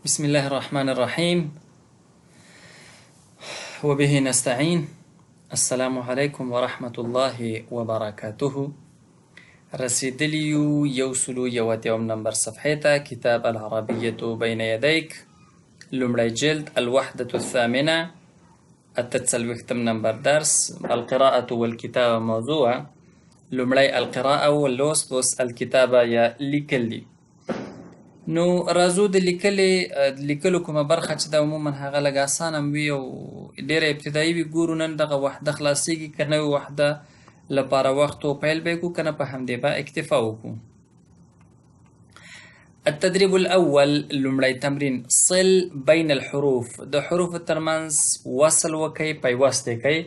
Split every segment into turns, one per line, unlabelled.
بسم الله الرحمن الرحيم وبه نستعين. السلام عليكم ورحمة الله وبركاته. رسیدلی یو یو سلو یو اتیاوم نمبر صفحې ته، کتاب العربیة بین یدیک، لومړی جلد، الوحدة الثامنة، 48م نمبر درس، القراءة والکتابة موضوع. لومړی القراءة و لوست، اوس الکتابة یا لیکل دي. نو راځو د لیکلې لیکلو کومه برخه چې دا عموما هغه لږ اسانه هم وي او ډېره ابتدایي وي. ګورو نن دغه وحده خلاصېږي که نوې وحده لپاره وخت او پیل به یې کړو، که نه په همدې به اکتفا وکړو. التدريب الأول، لومړی تمرین، صل بین الحروف، د حروفو ترمنځ وصل وکئ، پیوست یې کړئ،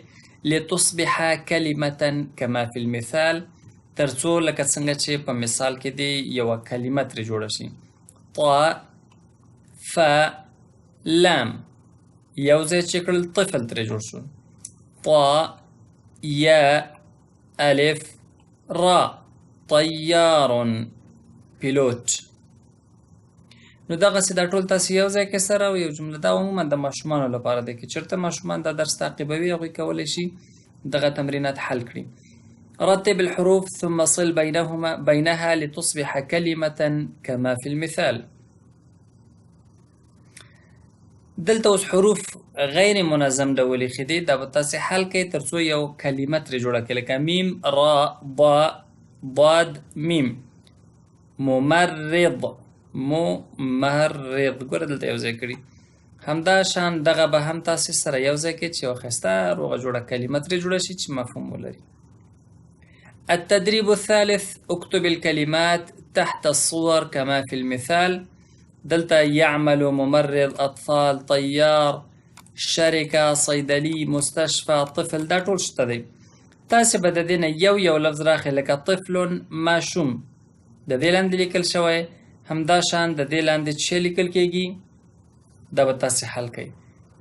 لتصبح کلمة کما فی المثال، ترڅو لکه څنګه چې په مثال کې دی یوه کلمه ترې جوړه شي. طا فا لام یو ځای چې کړل طفل ترې جوړ شو. طا یا الف را، طیار، پیلوټ. نو دغسې دا ټول تاسې یو ځای کې سره او یو جمله. دا عموما د ماشومانو لپاره دی، که چېرته ماشومان دا درس تعقیبوي هغوی کولی شي دغه تمرینات حل کړي. رتب الحروف ثم صل بينهما بينها لتصبح كلمة كما في المثال. دلته اوس حروف غیر منظم ډول ایښي دي، دا به تاسې حل کړئ ترڅو یو کلمه ترې جوړه کړئ، لکه میم را ضا ضاد میم، ممرض، ممرض. ګوره دلته یو ځای کړي. همدا شان دغه به هم تاسې سره یو ځای کړئ چې یوه ښایسته روغه جوړه کلمه ترې جوړه شي چې مفهوم ولري. التدريب الثالث، اكتب الكلمات تحت الصور كما في المثال. دلته يعمل، ممرض، اطفال، طيار، شركة، صيدلي، مستشفى، طفل، دا ټول شته دی. تاسې به د دې نه یو یو لفظ راخئ، لکه طفل ماشوم، د دې لاندې لیکل شوی، همدا شان د دې لاندې چې لیکل کېږي دا به تاسې حل کړئ.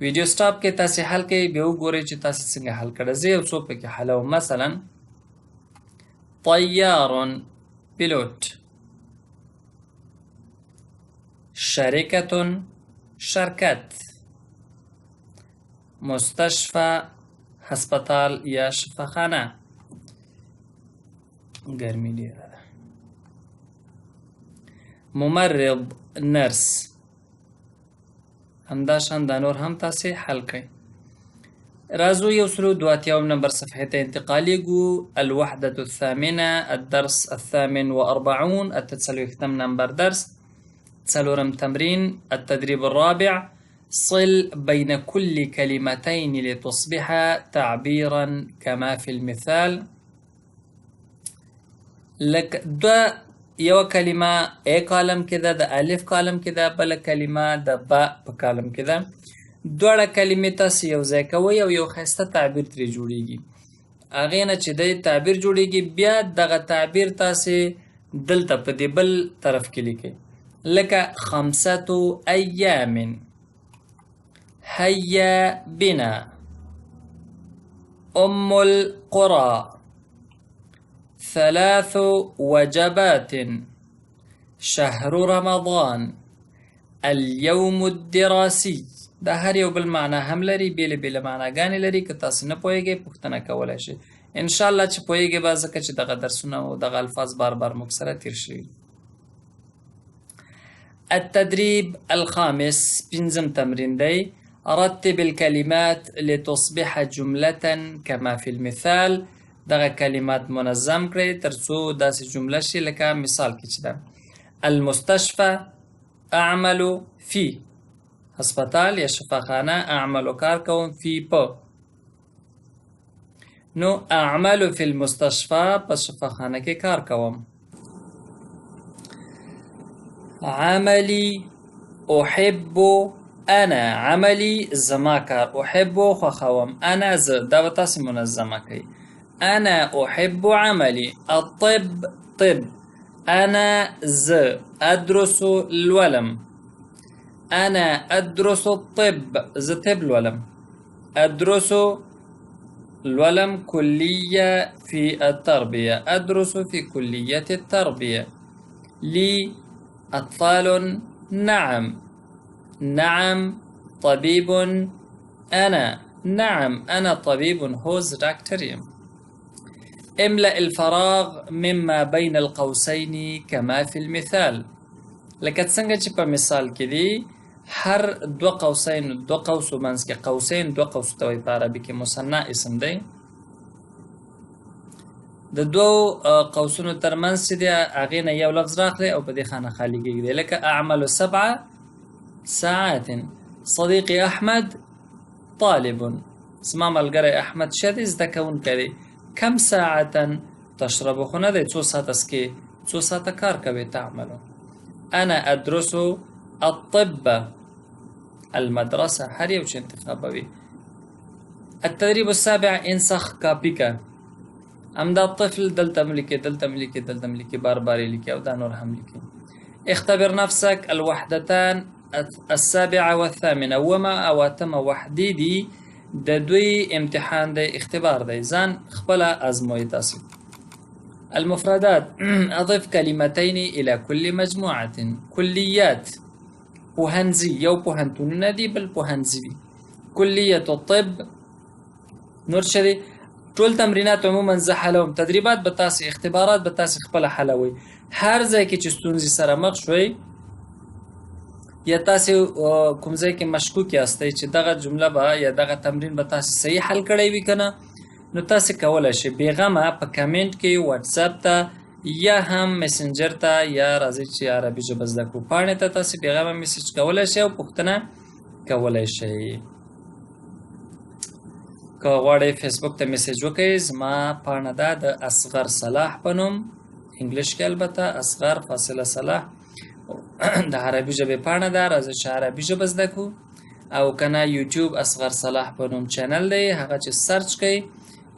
ویډیو سټاپ کې تاسې حل کړئ، بیا وګورئ چې تاسې څنګه حل کړی. زه یو څو پکې حلوم. مثلا طيار، پیلوټ، شركة، شرکت، مستشفى، هسپتال یا شفاخانه. ګرمي ډېره ده. ممرض، نرس. همدا شان دا نور هم تاسې حل کړئ. راځو یو سلو دوه اتیاوم نمبر صفحې ته انتقالیږو، الوحدة الثامنة، الدرس الثامن وأربعون، 48م نمبر درس، څلورم تمرین، التدريب الرابع، صل بين كل كلمتين لتصبح تعبيرا كما في المثال. لکه دوه، یوه کلمه ا کالم کې ده، د الف کالم کې ده، بله کلمه د با په کالم کې ده. دواړه کلمې تاسې یو ځای کوئ او یو ښایسته تعبیر ترې جوړیږي. هغې نه چې دی تعبیر جوړیږي، بیا دغه تعبیر تاسې دلته په دې بل طرف کې لیکئ، لکه خمسة ایام، هيا بنا، ام القرى، ثلاث وجبات، شهر رمضان، اليوم الدراسي. دا هر یو بل معنا هم لري، بېلې بېلې معناګانې لري. که تاسو نه پوهېږئ پوښتنه کولی شئ. ان شاء الله چې پوهېږئ به، ځکه چې دغه درسونه او دغه الفاظ بار بار موږ سره تېر شوي. التدريب الخامس، پنځم تمرین دی، رتب الكلمات لتصبح جملة كما في المثال. دغه کلمات منظم کړئ ترڅو داسې جمله شي لکه مثال کې چې ده. المستشفى، اعمل في، هسپتال یا شفاخانه، اعمل کار کوم، فی په، نو اعمل فی المستشفى، په شفاخانه کې کار کوم. عملی، احب انا، عملی زما کار، احب خوښوم، انا زه، دا به تاسې منظمه کړئ. انا احب عملی. الطب، طب، انا زه، ادرس لولم، انا ادرس الطب، زه طب لولم، ادرس لولم كلية في التربية، أدرس في كلية التربية. لي أطفال، نعم. نعم طبيب انا، نعم انا طبيب، هو زه ډاکټر یم. املأ الفراغ مما بين القوسين كما في المثال، لکه څنګه چې په مثال کې دي، هر دوه قوسین، دوه قوسو منځ کې، قوسین دوه قوسو ته وایي په عربي کې، مثنا اسم دی. د دوو قوسونو ترمنځ چې دی هغې نه یو لفظ راخلی او په دې خانه خالي کېږدي، لکه اعمل 7 ساعات، صدیقي احمد طالب، زما ملګری احمد شه دی، زده کوونکی دی. کم ساعتا تشرب، خو نه دی څو ساعته څکې، څو ساعته کار کوې، تعملو. انا ادرس الطب، المدرسه، هر یو چې انتخابوي. التدريب السابع انسخ کاپي که، همدا طفل دلته هم لیکي، دلته هم لیکي، دلته هم لیکي، بار بار یې لیکي او دا نور هم لیکي. اختبر نفسك الوحدتان السابعة والثامنة، اوومه او اتمه وحدې دي، د دوی امتحان دی، اختبار دی، ځان خپله ازموئ تاسې. المفردات اضف كلمتين الى كل مجموعة. کلیات پوهنځي، یو پوهنتونونه دي، بل پوهنځي دي. کلیة الطب، نور څه دي؟ ټول تمرینات عموما زه حلوم، تدریبات به تاسې، اختبارات به تاسې خپله حلوئ. هر ځای کې چې ستونزې سره مخ شوئ یا تاسې کوم ځای کې مشکوک یاستئ چې دغه جمله به یا دغه تمرین به تاسې صحیح حل کړی وي که نه، نو تاسې کولی شئ بېغمه په کمنټ کې واتساپ ته یا هم مسنجر ته یا راځئ چې عربي ژبه زده کړو پاڼې ته تاسې بېغمه میسج کولی شئ او پوښتنه کولی شئ. که غواړئ فیسبوک ته میسج وکړئ، زما پاڼه ده د اصغر صلاح په نوم، انګلیش کې البته اصغر فاصله صلاح، د عربي ژبې پاڼه ده، راځئ چې عربي ژبه زده کړو. او که نه یوټیوب اصغر صلاح په نوم چینل دی، هغه چې سرچ کړئ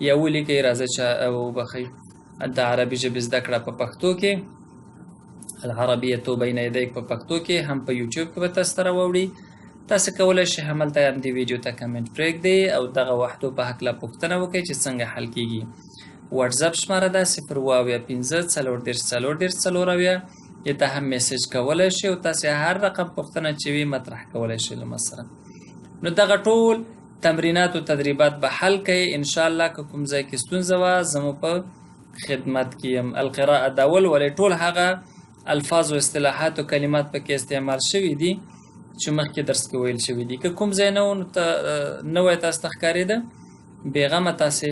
یا ولیکئ راځئ چې وبخښئ د عربي ژبې زده کړه په پښتو کې، العربیة بین یدیک په پښتو کې، هم په یوټیوب کې به تاسو ته راوړي. تاسو کولی شئ هملته هم دې ویډیو ته کمنټ پرېږدئ او دغه وحدو په هکله پوښتنه وکړئ چې څنګه حل کیږي. واتساپ شماره ده 075 34 34 74، دې ته هم میسج کولی شئ او تاسې هر رقم پوښتنه چې وي مطرح کولی شئ له ما سره. نو دغه ټول تمرینات او تدریبات به حل کړئ انشاءالله. که کوم ځای کې ستونزه وه زه مو په خدمت کې یم. القراءة دا ولولئ، ټول هغه الفاظ او اصطلاحات او کلمات پکې استعمال شوي دي چې مخکې درس کې ویل شوي دي. که کوم ځای نه و نو نوی تاسو ته ښکارېده، بېغمه تاسې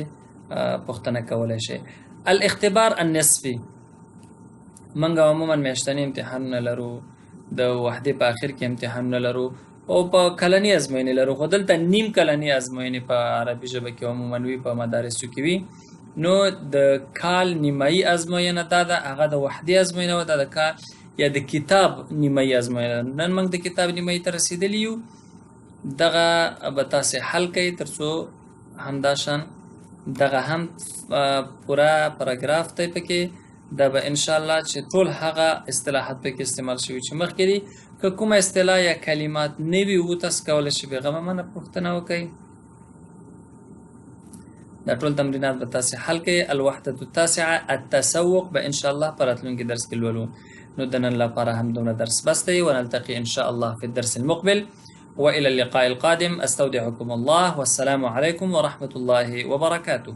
پوښتنه کولی شئ. الاختبار النصفي، موږ عموما میاشتني امتحانونه لرو، د وحدې په آخر کې امتحانونه لرو او په کلني ازموینې لرو، خو دلته نیم کلني ازموینې په عربي ژبه کې عموما وي، په مدارسو کې وي. نو د کال نیمایي ازموینه دا ده، هغه د وحدې ازموینه وه، دا د کال یا د کتاب نیمایي ازموینه ده. نن موږ د کتاب نیمایي ته رسېدلي یو، دغه به تاسې حل کړئ تر څو همداشان دغه هم پوره پاراګراف دی پکې، دا به انشاءالله چې ټول هغه اصطلاحات پکې استعمال شوي چې مخکې دي. که کومه اصطلاح یا کلمات نوي وو تاسو کولی شئ بېغمه منه پوښتنه وکړئ. دا ټول تمرینات به تاسې حل کړئ. الوحدة التاسعة التسوق به انشاءالله په راتلونکي درس کې لولو. نو د نن لپاره هم دومره درس بس دی، ونلتقي ان شاء الله في الدرس المقبل، والى اللقاء القادم، استودعكم الله، والسلام عليكم ورحمة الله وبركاته.